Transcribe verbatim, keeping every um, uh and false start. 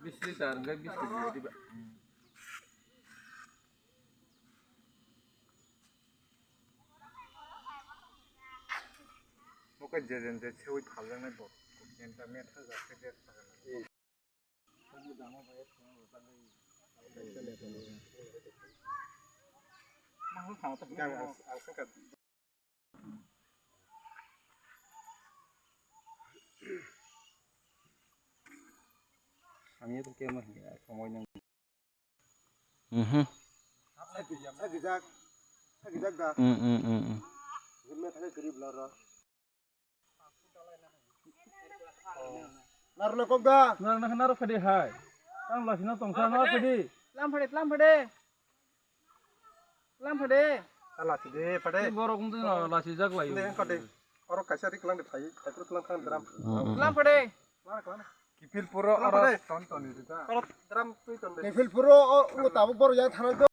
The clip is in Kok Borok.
Bis litar hwnkhe bis kg diba. Oke, je jen je sewi phaljaknai bo. Enta metha jak khe je. Ang itu kaya mah ya, somoi nang. Mhm. Sakijak, sakijak da. Mm, mm, mm, mm. Gimna thangwi kwrwi bwla rw. Narwkna kok da? Narwkna khe narwk phadi hai. Tang lasina tongsa narwk phadi. Tlam phade, tlam phade. Tlam phade. Lasi de phade. Borok wngtwi no lasi jak lai. Inde phade. Oro kaisa ri klang de phai, phai pro klang klang dram. Tlam phade. Kiphil puro oro ton ton ni da. Oro dram twi ton de. Kiphil puro o tabuk borok yang thana.